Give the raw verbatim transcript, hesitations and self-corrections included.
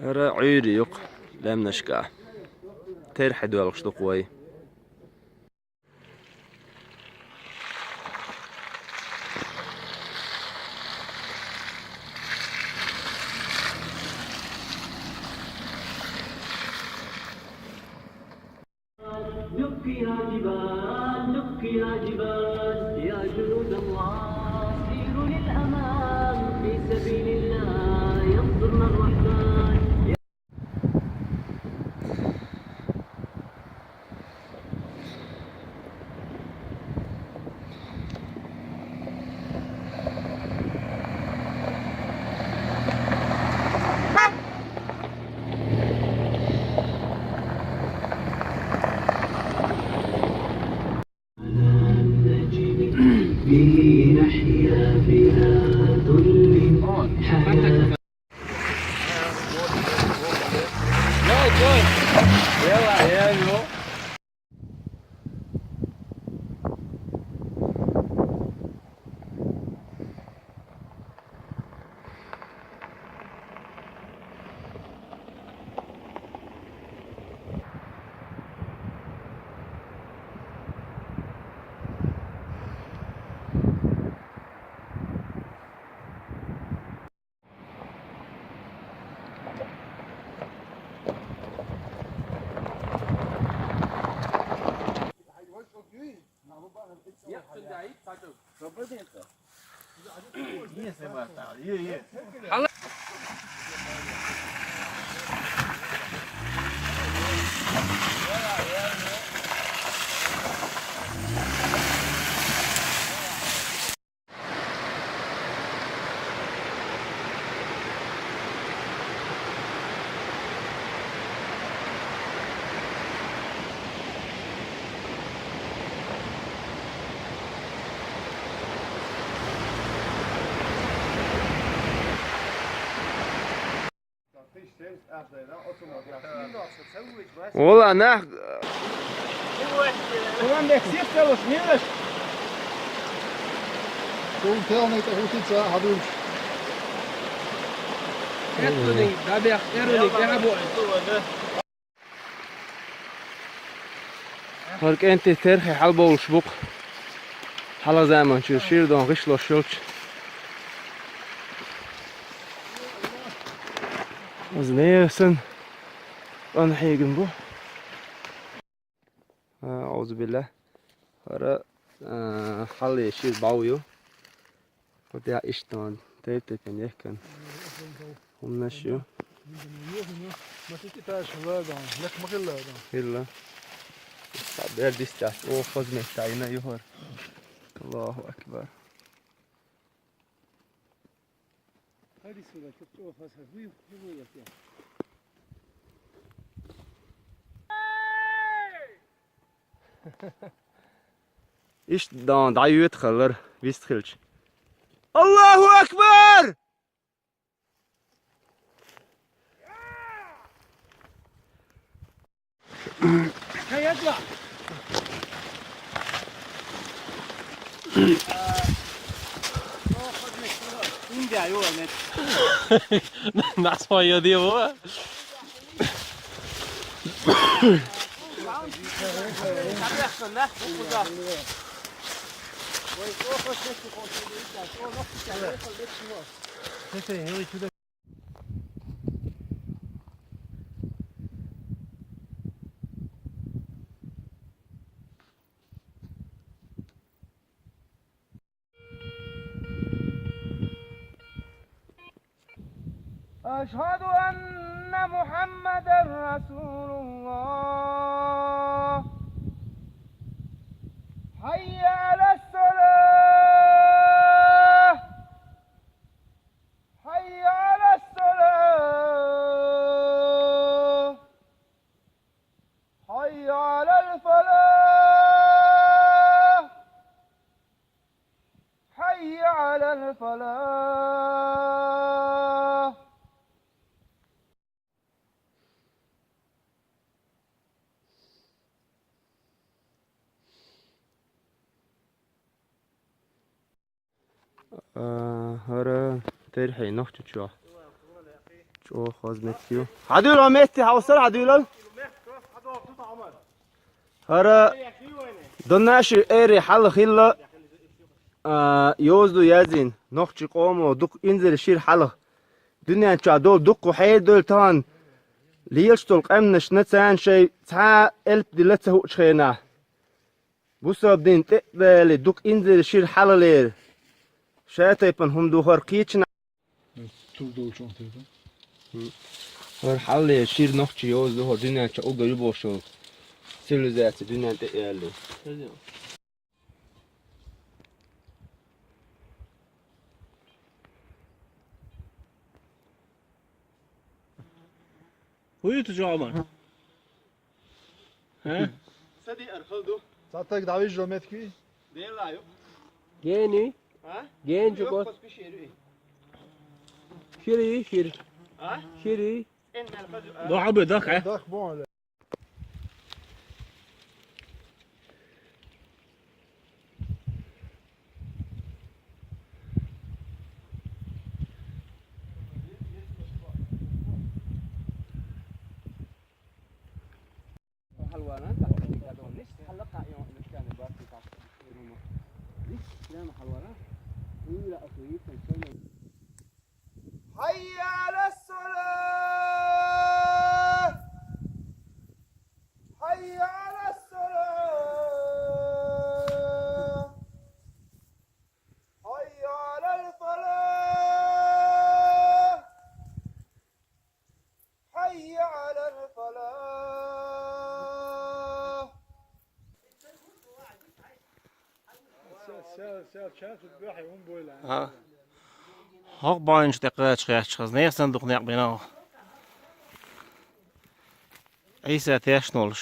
ХӀара Ӏуьйре ю-кх лаьмнашка. Терхье доьлхуш ду-кх вай. دقي يا جبال، دقي يا جبال، يا جنود الله سيروا للأمام، في سبيل الله ينصرنا الرحمن. Валла, нах. Кулан бек сих целых, не видишь? Кул телный, как утица, а дальше. Эрунинг, дабех, эрунинг, яхабу. ХӀара кӀентий терхье хьалабовлуш бу-кх. Хьалха заманчуьра шира дон гӀишлош йолчу. Иза нехан санна къанхьийгина бу. АӀузубиллахӀ. ХӀара, а, хьалхе шира бӀов ю. Вот я иштта тайп-тайпана яхкана хӀуманаш ю. Хилла. Цхьа бер дистаьча, оха хаза метта йина ю хӀара. Аллаху акбар. Иштта дӀайоьду хилар вист хилча. Аллаху акбар! Nasıl oynuyor diye bu. أشهد أن محمدا رسول الله. حي على الصلاة. حي على الصلاة. حي على الفلاح. حي على الفلاح. А, хӀара терхье Нохчийчохь. ЧӀогӀа хоза меттиг ю. Хьадуьйла, метте хьовсар, хьадуьйлал. ХӀара Донаши эри хьалха хилла, а, йоза ду яздина, нохчийн къомо дукха инзаре шира хьалха дуьнен чохь долу дуккха хьерадевлла тахана лелаш долу къаьмнашна, царна шайн цхьа а элп дилла ца хуучу хенахь, бусалба дин тӀе а дале, дукха инзаре шира хьалхалера ша тайпана хӀума ду хӀара кхечанхьа. Тур долчух тера. ХӀара хьалхалера шира нохчийн йоза ду хӀара дуьнен чохь уггар ю бохуш йолу цивилизаци дуьнен тӀе а яьлла. ХӀун ю ту, Жомар? ХӀа? Сади архал ду. Цатаг давиж жометки. Дела ю. Гени? А? Ген жу гос. Шири, шири. А? Шири. Эн архал ду. Дохьа бу, дахьа. Дах бон. حي على الصلاة. حي على الصلاة. حي على الفلاح. حي على الفلاح. ХӀокху бӀаьвнаш тӀе кхача гӀерташ хаза, нехан санна дукха некъ бина. Ӏийса тешна волуш.